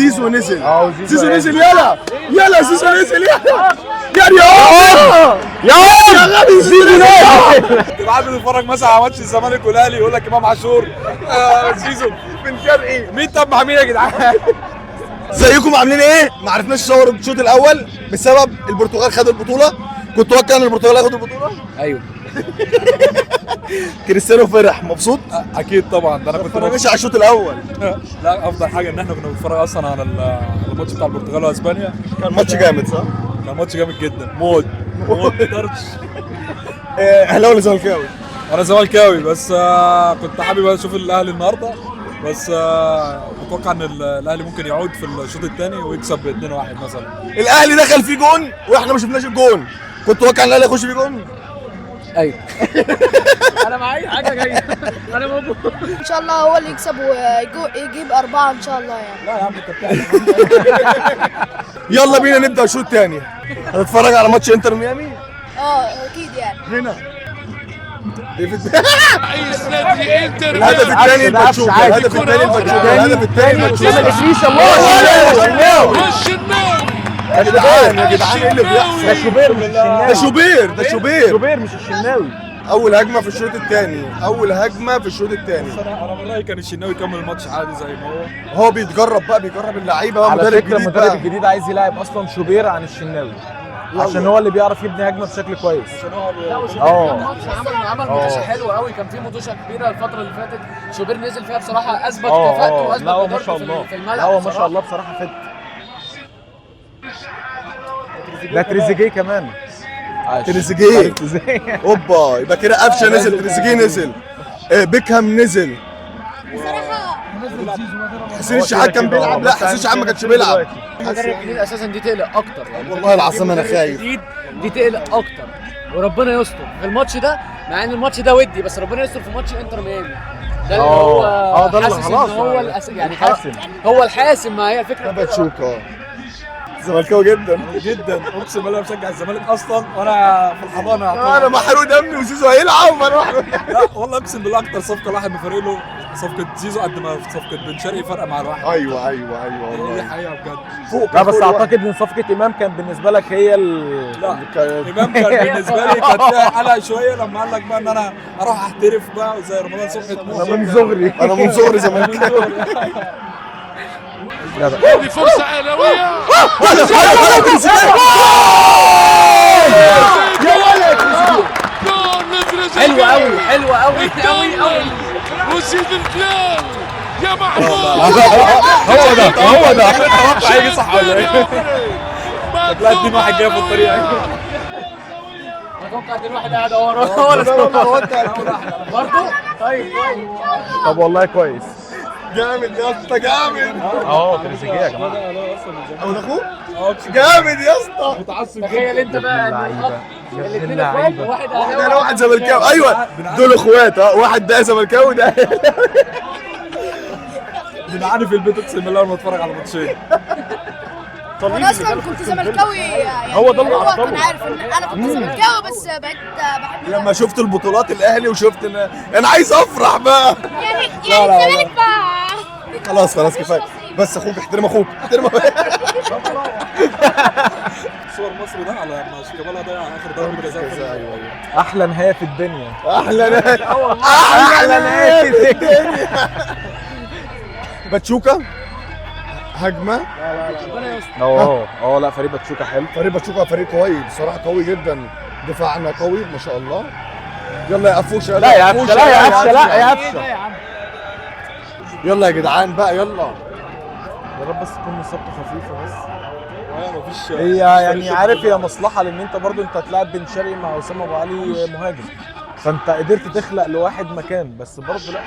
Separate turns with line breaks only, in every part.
زيزو نزل.
زيزو
زيزو نزل. يلا يلا زيزو نزل. يلا يا
يا
يا غبي زيزو نزل.
تبقى قاعد بتتفرج مثلا على ماتش الزمالك والاهلي يقول لك امام عاشور، زيزو،
بن شرقي.
مين؟ طب مع مين يا جدعان؟
ازيكم عاملين ايه؟ ما عرفناش نصور الشوط الاول بسبب البرتغال خدوا البطولة. كنت متوقع ان البرتغال هياخد البطولة؟
ايوه.
كريستيانو فرح مبسوط؟
اكيد طبعا، ده انا كنت
ما على الشوط الاول.
لا، افضل حاجة ان احنا كنا بنتفرج اصلا على الماتش بتاع البرتغال واسبانيا.
كان ماتش جامد صح؟
كان ماتش جامد جدا، موت موت طرش.
اهلاوي ولا زملكاوي؟
انا زملكاوي، بس كنت حابب اشوف الاهلي النهارده، بس اتوقع ان الاهلي ممكن يعود في الشوط الثاني ويكسب 2-1 مثلا.
الاهلي دخل فيه جون واحنا ما شفناش الجون. كنت متوقع ان الاهلي يخش فيه جون؟
ايوه. انا معايا حاجة جاية، انا موجود.
ان شاء الله هو اللي يكسب ويجيب 4 ان شاء الله يعني.
لا يا عم انت بتعمل.
يلا بينا نبدا الشوط الثاني. هتتفرج على ماتش انتر ميامي؟
اه اكيد يعني.
هنا ديفيد.
انتر
الهدف الثاني لباتشوكا، الهدف الثاني لباتشوكا، الهدف الثاني لباتشوكا.
الله.
الشناوي.
يا جدعان يا جدعان ايه اللي بيحصل؟
ده شوبير مش الشناوي.
ده شوبير، ده شوبير.
شوبير مش الشناوي.
اول هجمة في الشوط الثاني، اول هجمة في الشوط الثاني.
انا من رايي كان الشناوي يكمل الماتش عادي زي ما هو.
هو بيتجرب بقى، بيجرب اللعيبة بقى.
على
مدرب
فكرة
جديد
المدرب
بقى.
الجديد عايز يلاعب اصلا شوبير عن الشناوي عشان هو اللي بيعرف يبني هجمة بشكل كويس.
عشان هو
اه.
عمل مطوشه حلوة قوي، كان في مطوشه كبيرة الفترة اللي فاتت، شوبير نزل فيها بصراحة، اثبت كفاءته واثبت
لا هو ما
جدارته
شاء
في
الله،
في الملعب.
لا هو ما شاء
بصراحة.
الله بصراحة فت. ده تريزيجيه كمان.
تريزيجيه.
تريزيجيه.
اوبا، يبقى كده قفشه نزل، تريزيجيه نزل، بيكهام نزل، حسين الشحات كان بيلعب. لا حسين الشحات ما كانش بيلعب.
المدرب الجديد اساسا دي تقلق اكتر يعني.
والله العظيم انا خايف.
الجديد دي تقلق اكتر، وربنا يستر في الماتش ده، مع ان الماتش ده ودي، بس ربنا يستر في ماتش انتر ميامي ده اللي هو
ده اللي
حاسس ان
خلاص
هو
يعني.
يعني
الحاسم.
هو الحاسم. ما هي الفكرة
ده
في كده.
باتشوكا زملكاوي جدا.
جدا، اقسم بالله بشجع الزمالك اصلا وانا في الحضانة.
انا محروق دمي وزيزو هيلعب، انا محروق.
لا والله اقسم بالله اكتر صفقة الواحد بفريق له صفقة زيزو قد ما صفقة بن شرقي فرقه مع الواحد.
ايوه ايوه ايوه
دي
والله.
حقيقة بجد.
فوق
لا بس
فوق
اعتقد ان صفقة امام كان بالنسبة لك هي ال
لا امام كان بالنسبة لي كانت فيها قلق شوية لما قال لك بقى ان انا اروح احترف بقى وزي رمضان صبحي.
انا من صغري.
انا من صغري زملكاوي.
هذه فرصة اهلاويه.
يا ولد.
جول لتريزيجيه.
حلوة قوي، حلوة قوي قوي قوي.
وزيد الفلال يا محمود.
هو ده هو ده اتوقع هيجي صح ولا ايه؟ لا 2-1 جاية في الطريق.
اتوقع ان الواحد قاعد ورا ولا برضه. طيب كويس.
طب والله كويس.
جامد يا اسطى جامد.
تريزيجيه يا جماعة.
او ده اخوه جامد يا اسطى.
متعصب.
تخيل انت بقى ان
اللعيبة.
الاخ
يا ابن
الاثنين اخوات،
اللعيبة.
واحد
واحد
اهلاوي
انا واحد زملكاوي. ايوه دول اخوات. واحد ده زملكاوي وده.
بنعاني في البيت اقسم بالله وانا بتفرج على ماتشين.
انا اصلا كنت زملكاوي يعني.
هو ده اللي
هو
عطله.
كان عارف ان انا كنت زملكاوي، بس بقيت بحب
لما شفت البطولات الاهلي وشفت ان انا عايز افرح بقى.
يعني الزمالك بقى.
خلاص خلاص كفاية. بس اخوك احترم اخوك، احترم اخوك.
صور مصر ده على ما شيكابالا ضيع اخر ضربه جزاء.
ايوه ايوه.
احلى نهاية في الدنيا.
احلى نهاية، احلى نهاية في الدنيا. باتشوكا هجمة.
لا فريق باتشوكا حلو.
فريق باتشوكا فريق قوي بصراحة، قوي جدا. دفاعنا قوي ما شاء الله. يلا يا قفوشه.
لا يا قفشه، لا يا قفشه، لا يا قفشه.
يلا يا جدعان بقى يلا.
يا رب بس تكون اصابته خفيفة بس.
مفيش.
هي يعني عارف هي مصلحة، لان انت برضو انت هتلاعب بن شرقي مع اسامة ابو علي مهاجم، فانت قدرت تخلق لواحد مكان، بس برضو لا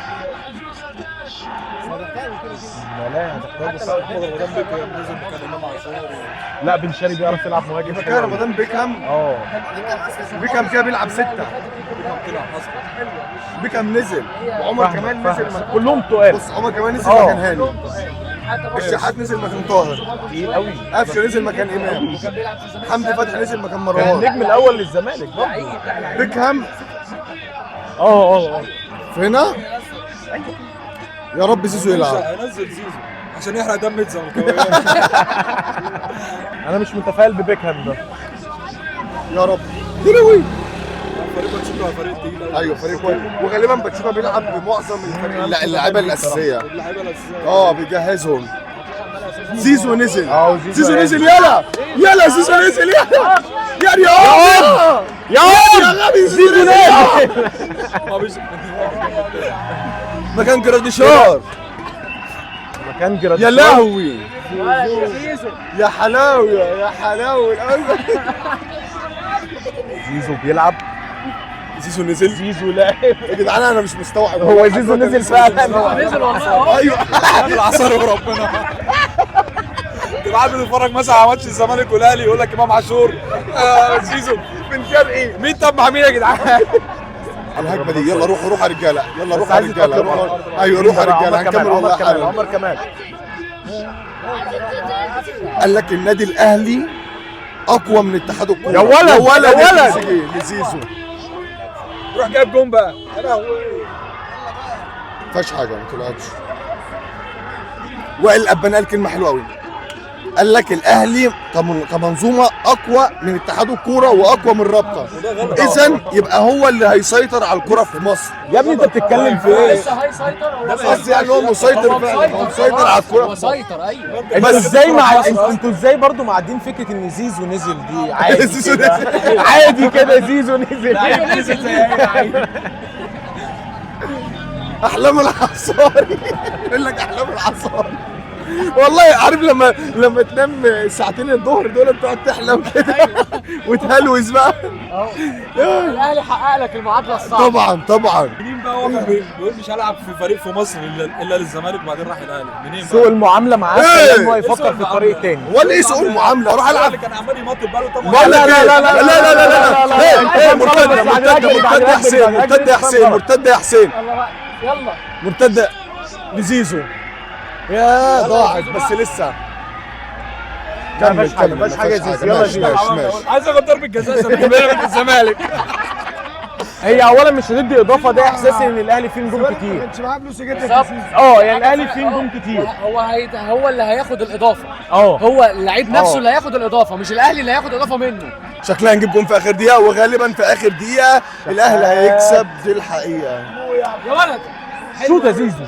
لا لا هتحتاج الصراحة.
رمضان بيكهام نزل مكان امام عاشور.
لا بن شرقي بيعرف يلعب مهاجم.
يبقى كده رمضان بيكهام. بيكهام كده بيلعب 6.
بيكهام طلع اصلا.
بيكهام نزل وعمر كمال نزل مكان.
كلهم تقال.
بص عمر كمال نزل مكان هاني، الشحات نزل مكان طاهر،
تقيل قوي.
قفشه نزل مكان امام، حمدي فتحي نزل مكان
كان
مروان.
النجم الاول للزمالك برضه.
بيكهام
اه
في هنا. يا رب زيزو يلعب.
هينزل زيزو. عشان يحرق دم الزملكاويه.
انا مش متفائل ببيكهام ده.
يا رب يلوي.
فريق باتشوكا فريق تقيل قوي.
ايوه فريق كويس، وغالبا باتشوكا بيلعب بمعظم الفريق اللعيبة الاساسية.
اللعيبة الاساسية
بيجهزهم. زيزو نزل،
زيزو
زيزو نزل، يلا يلا زيزو نزل، يلا يا رياض
يا
يا غبي زيزو نزل
ما بيش
مكان جراديشار.
مكان جراديشار.
يا لهوي يا حلاوة يا حلاوة.
زيزو بيلعب،
زيزو نزل،
زيزو لعب
يا جدعان انا مش مستوعب.
هو زيزو نزل فعلا.
نزل والله.
ايوه
العصر وربنا. تبقى قاعد بتتفرج مثلا على ماتش الزمالك والاهلي يقول لك امام عاشور زيزو
بن شرقي
مين؟ طب مع مين يا جدعان؟
الهجمة دي يلا روحوا روحوا يا رجاله، يلا
بس
روحوا يا
عايز
رجاله،
يتأقلم.
روحوا. ايوه روحوا يا رجاله هنكمل والله
عمر كمال،
حالا.
عمر كمال.
قال لك النادي الاهلي اقوى من اتحاد الكورة.
يا ولد،
يا ولد
يا ولد.
تريزيجيه لزيزو.
روح جايب جون بقى. يا لهوي
ما فيهاش حاجة، ما طلعتش. وائل الأباني قال كلمة حلوة قوي، قال لك الاهلي كمنظومة اقوى من اتحاد الكورة واقوى من الرابطة، اذا يبقى هو اللي هيسيطر على الكورة في مصر.
يا ابني انت بتتكلم في ايه؟
لسه هيسيطر هو.
قصدي يعني هو مسيطر فعلا، هو مسيطر على الكورة
هو
في مصر.
مسيطر ايوه.
انتوا
بس
ازاي مع انتوا ازاي برضو معدين فكرة ان زيزو نزل دي عادي
زيزو
كده.
نزل.
عادي كده زيزو نزل.
نزل.
احلام العصاري. يقول لك احلام العصاري. والله عارف لما تنام ساعتين الظهر دول بتقعد تحلم كده وتهلوس بقى.
الاهلي حقق لك المعادلة الصعبة.
طبعا طبعا.
منين بقى هو كان بيقول مش هلعب في فريق في مصر الا للزمالك، وبعدين راح الاهلي. منين
سوء
بقى؟
المعاملة معاه
ايه؟
خلاه ان هو يفكر في طريق تاني.
ولا ايه سوء المعاملة؟ روح العب.
اللي كان عمال يمطل بقاله 8
بقول لك
لا
ايه؟
لا لا
لا لا لا لا لا.
لا
ايه ايه
لا
مرتدة
لا
مرتدة
لا
مرتدة يا حسين،
لا
مرتدة يا حسين، مرتدة يا حسين،
يلا بقى يلا.
مرتدة لزيزو. يا ضاعت بس لسه. كمل
مفيش حاجة،
كمل،
مفيش حاجة يا
مفيش
زيزو. يلا
ماشي
زيزو.
ماشي ماشي.
عايز اخد ضربه جزاء زي الزمالك.
هي اولا مش هتدي اضافه، ده احساسي ان الاهلي فيه نجوم كتير.
كانش معاه فلوس يجيب لك
بالظبط.
يعني الاهلي فيه نجوم كتير.
هو هو اللي هياخد الاضافة. هو اللعيب نفسه اللي هياخد الاضافة، مش الاهلي اللي هياخد اضافه منه.
شكلها هنجيب جون في اخر دقيقة، وغالبا في اخر دقيقة الاهلي هيكسب، دي الحقيقة.
يا ولد
شوط يا زيزو.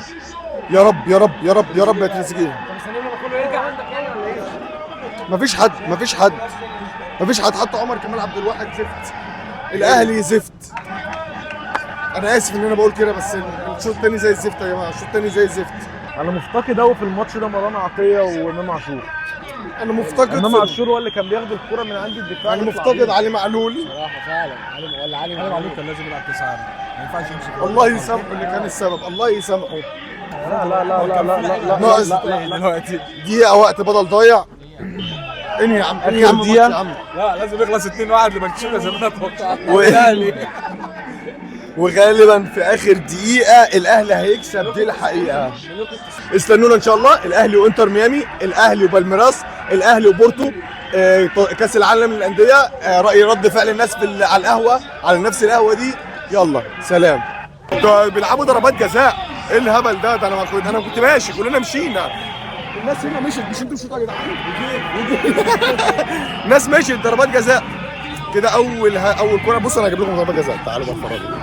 يا رب يا رب يا رب يا رب يا تريزيجيه.
انت مستنيين لما كله يرجع عندك يعني ولا ايه؟
مفيش حد، مفيش حد، مفيش حد. حتى عمر كمال عبد الواحد زفت، الاهلي زفت. انا اسف ان انا بقول كده، بس الشوط الثاني زي الزفت يا جماعة، الشوط الثاني زي الزفت.
انا مفتقد قوي في الماتش ده مروان عطية وامام عاشور.
انا مفتقد
امام عاشور هو اللي كان بياخد الكرة من عند الدفاع.
انا مفتقد علي معلول.
صراحة فعلا علي ولا علي
علي معلول كان لازم يلعب 9، ما ينفعش يمشي كده.
الله يسامحه اللي كان السبب، الله يسامحه.
لا لا لا لا لا لا لا
ناقص
لا لا.
دلوقتي
دقيقة وقت بدل ضايع. انهي يا عم، انهي يا عم
آخر دقيقة.
الماتش يا عم.
لا لازم يخلص 2-1 لباتشوكا زي ما انا توقعت.
الاهلي وغالبا في اخر دقيقة الاهلي هيكسب، دي الحقيقة. استنونا ان شاء الله، الاهلي وانتر ميامي، الاهلي وبالميراس، الاهلي وبورتو، كاس العالم للاندية. راي رد فعل الناس في على القهوة، على نفس القهوة دي. يلا سلام. ده بيلعبوا ضربات جزاء، ايه الهبل ده؟ ده انا كنت، انا كنت ماشي، كلنا مشينا، الناس هنا مشيت، مش انتوا مشيتوا يا جدعان؟ الناس مشيت ضربات جزاء كده. اول كورة، بص انا هجيب لكم ضربات جزاء، تعالوا بقى اتفرجوا.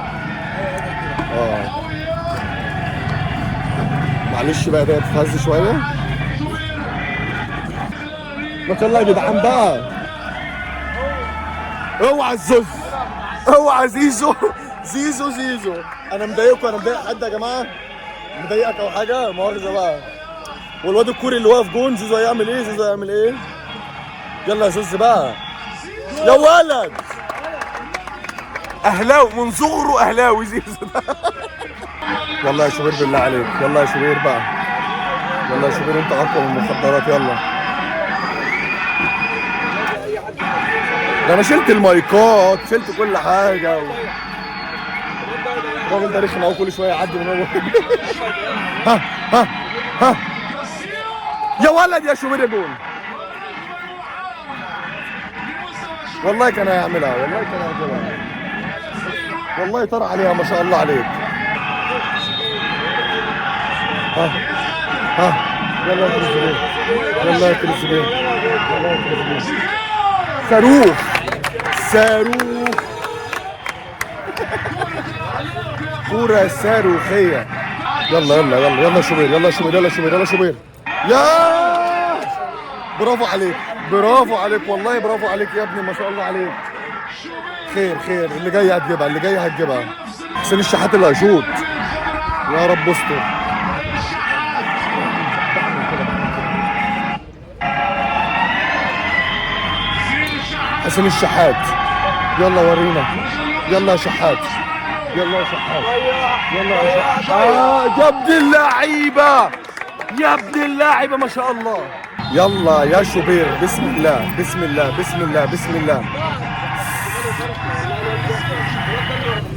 معلش بقى ده اتهز شوية. ما شاء الله يا جدعان بقى. اوعى الزوز، اوعى زيزو زيزو زيزو. انا مضايقكم، انا مضايق حد يا جماعة؟ مضايقك او حاجة؟ مؤاخذة بقى. والواد الكوري اللي واقف جون، زيزو هيعمل ايه؟ زيزو هيعمل ايه؟ يلا يا زوز بقى يا ولد. اهلاوي من صغره، اهلاوي زيزو ده. يلا يا شوبير بالله عليك، يلا يا شوبير بقى، يلا يا شوبير انت اقوى من المخدرات. يلا ده انا شلت المايكات، شلت كل حاجة. الراجل ده رخم اهو، كل شوية يعدي من هو. ها ها ها يا ولد يا شوبير يا جون. والله كان هيعملها، والله كان هيعملها، والله طرى عليها ما شاء الله عليك. ها ها يلا يا تريزيجيه، يلا يا تريزيجيه، يلا يا تريزيجيه. صاروخ، صاروخ، كورة صاروخية. يلا يلا يلا يلا شوبير، يلا شوبير، يلا شوبير، يلا شوبير. يا برافو عليك، برافو عليك والله، برافو عليك يا ابني، ما شاء الله عليك. خير خير، اللي جاي هتجيبها، اللي جاي هتجيبها. حسين الشحات اللي هيشوط، يا رب استر. حسين الشحات، يلا ورينا، يلا يا شحات، يلا يا شحات، يلا يا شحات. يا ابن اللعيبة، يا ابن اللعيبة ما شاء الله. يلا يا شوبير، بسم الله بسم الله بسم الله بسم الله.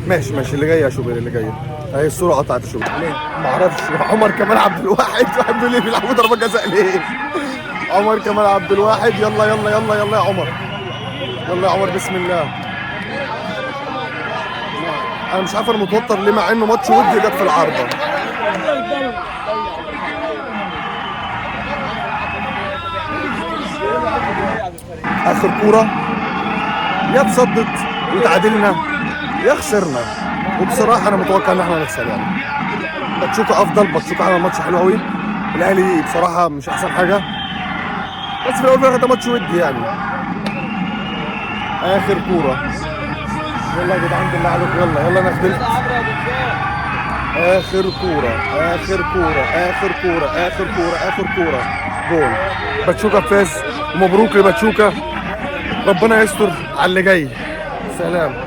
ماشي ماشي، اللي جاي يا شوبير، اللي جاي. اهي الصورة قطعت يا شوبير. ليه؟ ما اعرفش. عمر كمال عبد الواحد، واحد بيقول لي بيلعبوا ضربة جزاء ليه؟ عمر كمال عبد الواحد، يلا يلا يلا يلا يا عمر، يلا يا عمر، بسم الله. انا مش عارف انا متوتر ليه، مع انه ماتش ودي جت في العارضة. اخر كورة، يا تصدت وتعادلنا يا خسرنا، وبصراحة انا متوقع ان احنا هنخسر يعني. باتشوكا افضل، باتشوكا عمل ماتش حلو قوي. الاهلي بصراحة مش احسن حاجة، بس في الاول وفي الاخر ده ماتش ودي يعني. اخر كورة، يلا يا جدعان بالله عليكم، يلا يلا انا خدلت. اخر كورة، اخر كورة، اخر كورة، اخر كورة، اخر كورة، جول. باتشوكا فاز، ومبروك لباتشوكا. ربنا يستر على اللي جاي. سلام.